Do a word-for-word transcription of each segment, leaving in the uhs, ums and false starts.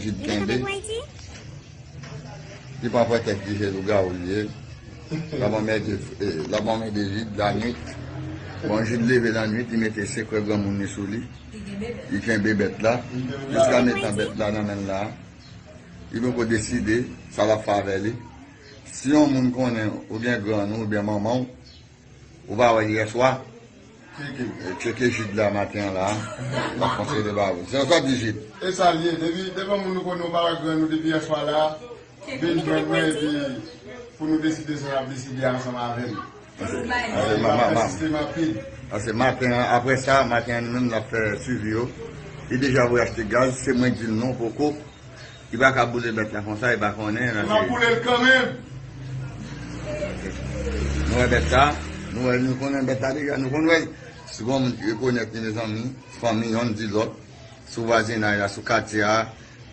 Jid kenbe. Li pa pran tèt li, se lougawou li ye. L ap anmède, eh, l ap anmède Jid lannwit. Bon, Jid leve lannwit, li mete sekrè granmoun li sou li. Li kenbe bèt la. Jiskametan bèt la nan men l la. Li poko deside sa l ap fè avè li. Si yon moun konnen ou gen grann ou oubyen manman w, ou pa wè l yèswa? Tcheke. Eh, tcheke Jid la maten an la. L ap konseye ba ou. Se sa di Jid. E sa l ye, depi, depi yon moun nou konnen ou pa wè grann ou depi yèswa la, vin jwenn mwen epi pou nou deside sa n ap deside ansanm avè m. Pase, pase, ma, ma, ma. Pase maten an, apre sa, maten an, nou menm n ap fè swivi yo. Li deja voye achte gaz, se mwen k di l non, poko. Li pa ka boule bèt la konsa, li pa konnen. M ap boule l kanmenm. Nou wè bèt la, nou wè, nou konnen bèt la deja, nou konn wè l. Si gon moun ki rekonèt li, mezanmi, fanmi, yonn di lòt, sou vwazinay la, sou katye a,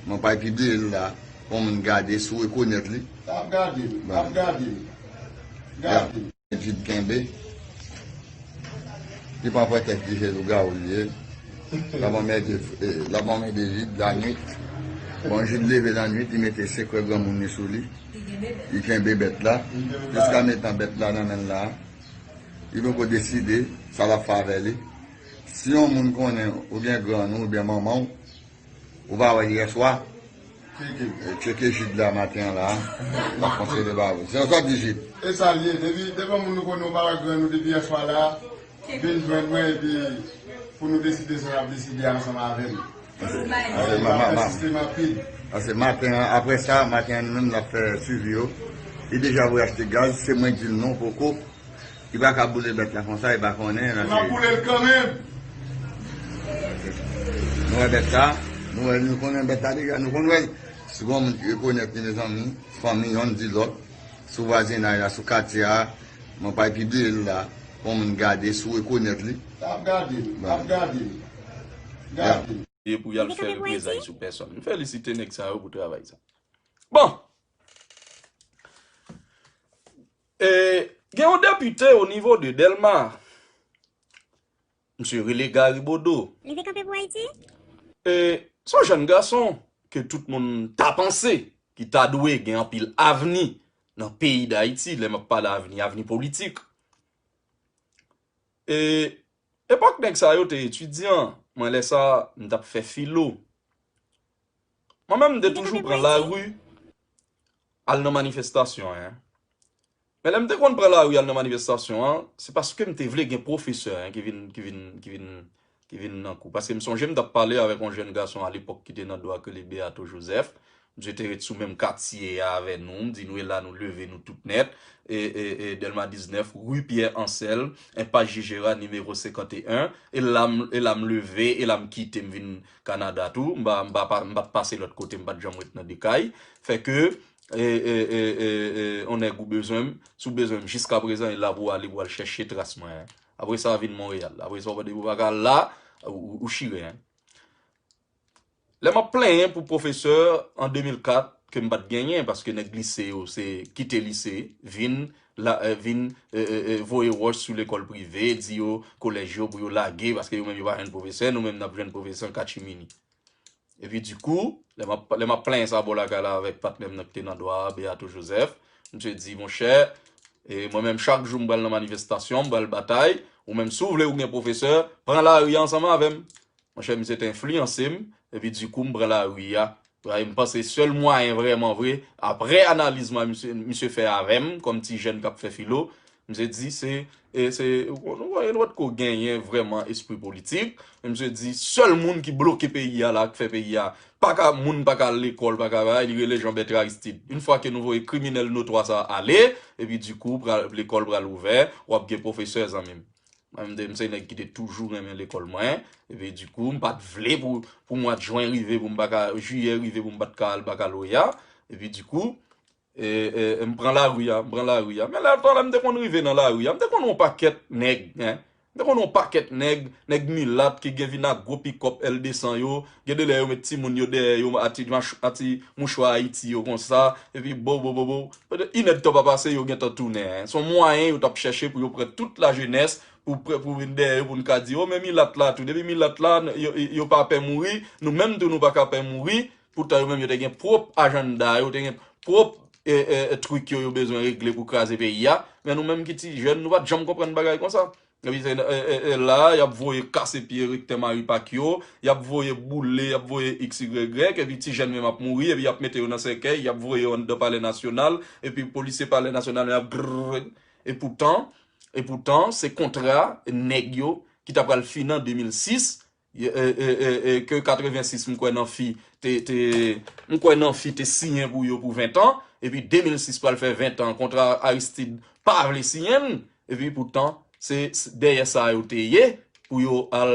mwen pral pibliye l la, pou moun gade, si w rekonèt li. L ap gade l, l ap gade l. Gade l. Jid kenbe. Li pa pran tèt li, se lougawou li ye. L ap anmède, eh, l ap anmède Jid lannwit. Bon, Jid leve lannwit, li mete sekrè granmoun li sou li. Li kenbe bèt la. Jiskametan bèt la nan men l la. Li poko deside sa l ap fè avè li. Si yon moun konnen ou gen grann ou oubyen manman w, ou pa wè l yèswa? Tcheke. Eh, tcheke Jid la maten an la. L ap konseye ba ou. Se sa di Jid. E sa l ye, depi, depi yon moun nou konnen ou pa wè grann ou depi yèswa la, vin jwenn mwen epi pou nou deside sa n ap deside ansanm avè m. Pase, pase, ma, ma, ma. Pase maten an, apre sa, maten an, nou menm n ap fè swivi yo. Li deja voye achte gaz, se mwen k di l non, poko. Li pa ka boule bèt la konsa, li pa konnen. M ap boule l kanmenm. Nou wè bèt la, nou wè, nou konnen bèt la deja, nou konn wè l. Si gon moun ki rekonèt li, mezanmi, fanmi, yonn di lòt, sou vwazinay la, sou katye a, mwen pral pibliye l la, pou moun gade, si w rekonèt li. L ap gade l, l ap gade l. Gade l. Ye pou y al fè reprezay sou pèsòn. M felisite nèg sa yo pou travay sa. Bon! E, gen yon depite o nivo de Dèlma, misye rele Gary Bodeau. Li te kanpe pou Ayiti? E, se yon jèn gason ke tout moun ta panse ki ta dwe gen anpil avni nan peyi Dayiti, lè m ap pale avni, avni politik. E, epòk nèg sa yo te etidyan, mwen lè sa, m t ap fè filo. Mwen menm, m te toujou pran lari al nan manifestasyon, en. Men lè m te konn pran lari al nan manifestasyon an, se paske m te vle gen pwofesè, en, ki vin, ki vin, ki vin, ki vin nan kou. Paske m sonje m t ap pale avèk yon jèn gason alepòk ki te nan dwa k rele Beato Joseph. Misye te ret sou menm katye a avè nou. M di nou, e la nou leve nou tout nèt. E, e, e Dèlma diznèf, ri Pyè Ansèl, enpas Jijera, nimewo senkanteyen. E la m, e la m leve, e la m kite, m vin Kanada tou. M pa, m pa, pa, m pa t pase lòt kote, m pa t janm ret nan de kay. Fè ke, e, e, e, e, e, on nèg ou bezwen m, si w bezwen m jiskaprezan, e la pou w ale, pou w al chèche tras mwen, en. Apre sa, vin Monreyal. Apre sa, w pa, depi w pa ka al la, ou, ou, ou chire, en. Lè m ap plenyen pou pwofesè an de mil kat, ke m pa t genyen, paske nèg lise yo, se kite lise, vin, la, eh, vin, eh, eh, eh, voye wòch sou lekòl prive, di yo, kolèj yo pou yo lage, paske yo menm yo pa jwenn pwofesè, nou menm n ap jwenn pwofesè an katchimini. Epi dikou, lè m ap, lè m ap plenyen sa bò lakay la avèk patnè m nan ki te nan dwa a, Beato Joseph, misye di, monchè, e mwen menm chak jou m pral nan manifestasyon, m pral batay, ou menm si w vle ou gen pwofesè, pran lari a ansanm avè m. Monchè, misye te enfliyanse m, epi dikou m pran lari a. Paske m panse sèl mwayen vrèman vre, apre analiz mwen misye, misye fè avè m, kòm ti jèn k ap fè filo, misye di se, e se, nou, nou, nou potko genyen vrèman espri politik, men misye di sèl moun ki bloke peyi a la, k fè peyi a, pa ka, moun pa ka al lekòl, pa ka bagay, li rele Jean Bertrand Aristide. Yon fwa ke nou voye kriminèl notwa sa a ale, epi dikou, pral, lekòl pral ouvè, w ap gen pwofesè, zanmi m. Mwen, m te, m se nèg ki te toujou renmen lekòl mwen. Epi, dikou, m pa t vle pou, pou mwa jen rive, pou m pa ka, jiyè rive, pou m pa t ka al bakaloreya. Epi, dikou, e, e, e, m pran lari a, m pran lari a. Men lè tan lè m te konn rive nan lari a, m te konn wè yon pakèt nèg, en. M te konn wè yon pakèt nèg, nèg milat ki gen vin ak gwo pikòp L de san yo. Gen de lè yo met timoun yo dèyè yo, a ti mach-, a ti mouchwa Ayiti yo konsa. Epi, bo, bo, bo, bo. Inèdtan pa pase, yo gentan tounen, en. Se yon mwayen yo t ap chèche pou yo pran tout lajenès pou pre-, pou vin dèyè yo, pou n ka di, o, men milat la tou. Depi milat la, yo, yo, yo pa pè mouri, nou menm tou, nou pa ka pè mouri. Poutan yo menm yo te gen pwòp ajanda yo, te gen pwòp e, e, e, trik yo yo bezwen regle pou kraze peyi a. Men nou menm ki ti jèn, nou pa t janm konprann bagay konsa. Epi se, e, e, e, la, y ap voye kase pye rektè Mari Pak yo, y ap voye boule, y ap voye X Y, epi ti jèn menm ap mouri, epi y ap mete yo nan sèkèy, y ap voye yo anndan Palè Nasyonal, epi polisye Palè Nasyonal yo ap grrrr. E poutan, e poutan, se kontra nèg yo ki ta pral fini an de mil sis, e, e, e, e, ke katrevensis m kwè nan fi te, te, m kwè nan fi te siyen pou yo pou ven tan, epi de mil sis pral fè ven tan, kontra Aristide pa vle siyen l, epi poutan, se, se dèyè sa yo te ye, pou yo al,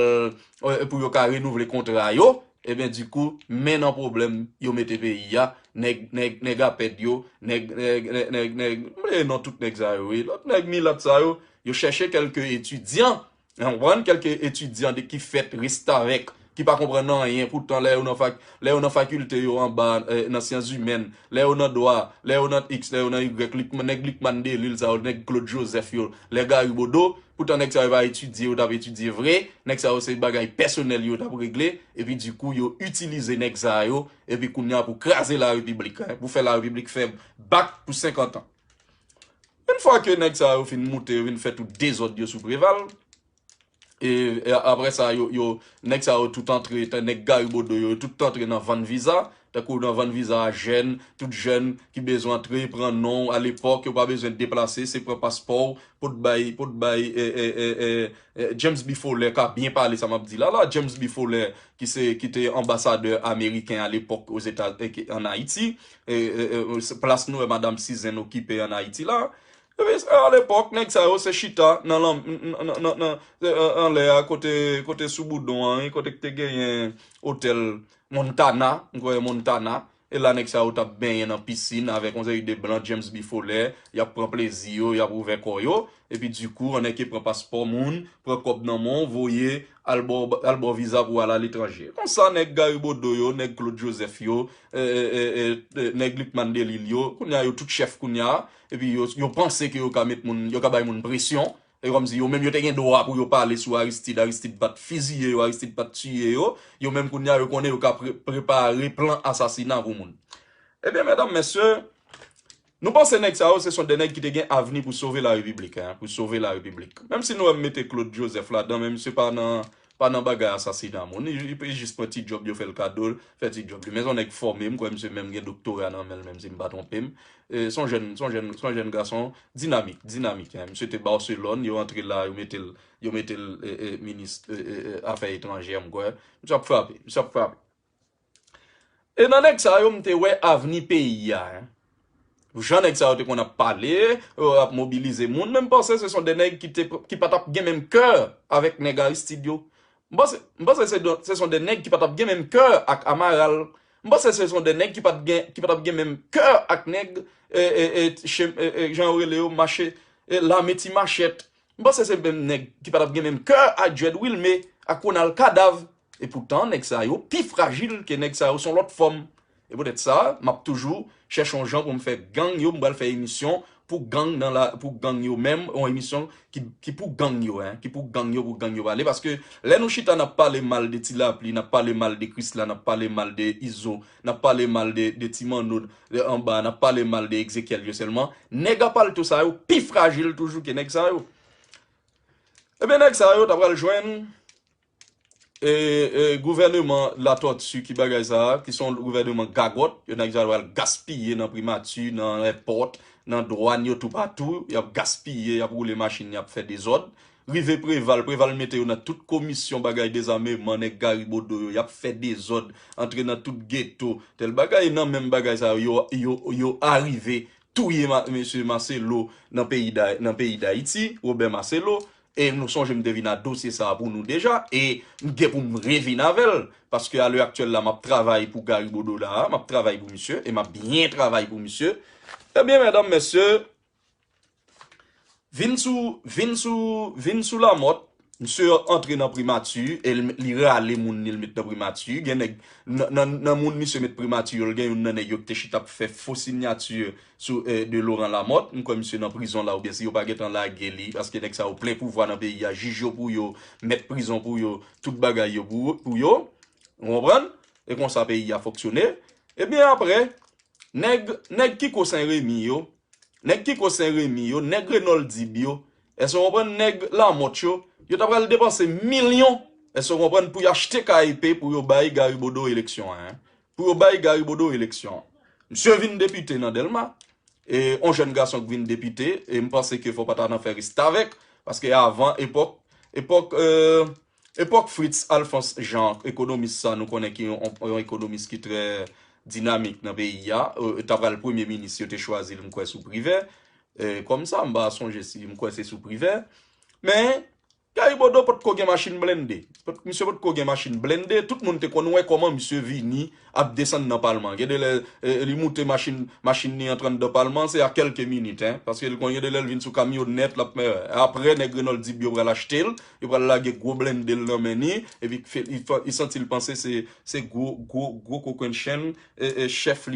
e, pou yo ka renouvle kontra yo, ebyen, dikou, men nan pwoblèm yo mete peyi a, nèg, nèg, nèg apèd yo, nèg, nèg, nèg, nèg, nèg, m rele non tout nèg sa yo, wi. Lòt nèg milat sa yo, yo chèche kèlke etidyan, w konprann, kèlke etidyan de, ki fèt restavèk, ki pa konprann anyen, poutan lè yo nan fak, lè yo nan fakilte yo anba, e, nan syans imèn, lè yo nan dwa, lè yo nan X, lè yo nan Y, Lickman, nèg Lickman Delil sa yo, nèg Claude Joseph yo, lè Gary Bodeau, poutan nèg sa yo pa etidye, yo t ap etidye vre, nèg sa yo se bagay pèsonèl yo t ap regle, epi dikou yo itilize nèg sa yo, epi kounye a pou kraze larepiblik, en, pou fè larepiblik fè bak pou senkant an. Yon fwa ke nèg sa yo fin moute, yo vin fè tout dezòd yo sou Preval, e, e apre sa, yo, yo, nèg sa yo tout antre, tan nèg Gary Bodeau yo, yo tout antre nan vann viza, tankou nan vann viza a jèn, tout jèn ki bezwen antre, pran non, alepòk, yo pa bezwen deplase, se pran paspò w, pou t bay, pou t bay, e, e, e, e, e, James B. Foley ka byen pale sa m ap di la, la, James B. Foley, ki se, ki te anbasadè ameriken alepòk Ozeta-, e, ki, ann Ayiti, e, e, e, se plas nou wè Madam Cizenne okipe ann Ayiti la. Epi, alepòk, nèg sa yo se chita nan, nan, nan, nan, nan, e, e, anlè a, kote, kote sou Boudon an, wi, kote ki te genyen otèl Montana, m kwè Montana. E la, nèg sa yo t ap benyen nan pisin avèk yon seri de blan, James B. Foley, y ap pran plezi yo, y ap ouvè kò yo. Epi, dikou, annèk yo pran paspò moun, pran kòb nan men w, voye al ba w, al ba w viza pou w al aletranje. Konsa, nèg Gary Bodeau yo, nèg Claude Joseph yo, e, e, e, e, e, nèg Lickman Delil yo, kounye a yo tout chèf kounye a, epi yo, yo panse ke yo ka met moun, yo ka bay moun presyon, e kòmsi yo menm yo te gen dwa pou yo pale sou Aristide, Aristide pa t fiziye yo, Aristide pa t tiye yo, yo menm kounye a yo konnen yo ka pre-, prepare plan asasina pou moun. Ebyen, medam, mesye, nou panse nèg sa yo, se son de nèg ki te gen avni pou sove larepiblik, en, pou sove larepiblik. Menm si nou wè m mete Claude Joseph ladan, men misye pa nan, pa nan bagay asasina moun. Li, li, li jis pran ti djòb yo fè l kado, fè ti djòb li. Men se yon nèg fòme, m kwè misye menm gen doktora nan men l, menm si m pa twonpe m. E, se yon jèn, se yon jèn, se yon jèn gason dinamik, dinamik, en. Misye te Barcelone, yo antre la, yo mete l, yo mete l, e, e, minis, e, e, e, afè etranjè, m kwè. Misye ap frape, misye ap frape. E nan nèg sa yo, m te wè avni peyi a, en. Jan nèg sa yo te konn ap pale, yo ap mobilize moun, men m panse se son de nèg ki te, ki pa t ap gen menm kè avèk nèg Aristide yo. M panse, m panse se de, se son de nèg ki pa t ap gen menm kè ak Amaral. M panse se son de nèg ki pa t gen, ki pa t ap gen menm kè ak nèg, e, e, e, Chem-, e, e, jan yo rele yo, mache, e, lame ti machèt. M panse se menm nèg ki pa t ap gen menm kè ak Djed Wilme, ak Ronald Kadav. E poutan, nèg sa yo pi frajil ke nèg sa yo, se yon lòt fòm. E poutèt sa, m ap toujou chèche yon jan pou m fè gang yo, m pral fè emisyon pou gang nan la, pou gang yo menm, yon emisyon ki, ki pou gang yo, en, ki pou gang yo, pou gang yo pale. Paske lè nou chita, n ap pale mal de Ti Lapli, n ap pale mal de Krisla, n ap pale mal de Izo, n ap pale mal de, de Ti Manno, de Anba, n ap pale mal de Exekiel yo sèlman. Nèg a palto sa yo pi frajil toujou ke nèg sa yo. Ebyen, nèg sa yo ta pral jwenn e, e, gouvèneman Latòti ki bagay sa a, ki se yon gouvèneman gagòt, yo nèg sa yo al gaspiye nan primati, nan èpòt, nan dwàn yo toupatou, y ap gaspiye, y ap woule machin, y ap fè dezòd. Rive Preval, Preval mete yo nan tout komisyon bagay dezameman, nèg Gary Bodeau yo, y ap fè dezòd, antre nan tout geto, tèl bagay, nan menm bagay sa yo, yo, yo, yo arive touye ma-, mesye Marcelo nan peyi Da-, nan peyi Dayiti, Robert Marcelo, e nou sonje m te vin a dosye sa a pou nou deja, e m gen pou m revin avè l, paske a lè aktyèl la, m ap travay pou Gary Bodeau la a, m ap travay pou misye, e m ap byen travay pou misye. Ebyen, medam, mesye, vin sou, vin sou, vin sou Lamòt, misye antre nan primati, e l, li rale moun li l met nan primati, gen nèg, nan, nan, nan moun misye met primati yo, l gen youn nan nèg yo ki te chita ap fè fo sinyati sou, e, de Laurent Lamothe. M kwè misye nan prizon la, oubyen si yo pa gentan lage li, paske nèg sa yo plen pouvwa nan peyi a, jij yo pou yo, mèt prizon pou yo, tout bagay yo pou, pou yo. Ou konprann? E konsa peyi a fonksyone. Ebyen apre, nèg, nèg Kiko Sen Remi yo, nèg Kiko Sen Remi yo, nèg Renold Dib yo, èske w konprann, nèg Lamòt yo, yo ta pral depanse milyon, èske w konprann, pou y achte K E P, pou yo bay Gary Bodeau eleksyon an, hein. Pou yo bay Gary Bodeau eleksyon an. Misye vin depite nan Dèlma, e yon jèn gason ki vin depite, e m panse ke fò w pa ta nan fè restavèk, paske avan, epòk, epòk, euh, epòk Fritz Alphonse Jean, ekonomis sa nou konnen ki yon, yon ekonomis ki trè dinamik nan peyi a, euh, ta pral premye minis, yo te chwazi l, m kwè, sou Privè. E, kòm sa, m pa sonje si, m kwè se sou Privè. Men, Gary Bodeau potko gen machin blende. Pot-, misye potko gen machin blende. Tout moun te konn wè kòman misye vini ap desann nan palman. Gen de lè, e, li moute machin, machin li antre anndan palman, se a kèlke minit, hein. Paske l konn gen de lè l vin sou kamyonèt, l ap, e, apre nèg Renold Dib yo pral achte l, yo pral lage gwo blende l nan men li, epi fe-, li fa-, li santi l panse se, se gwo, gwo, gwo kokennchenn, e, e, chèf li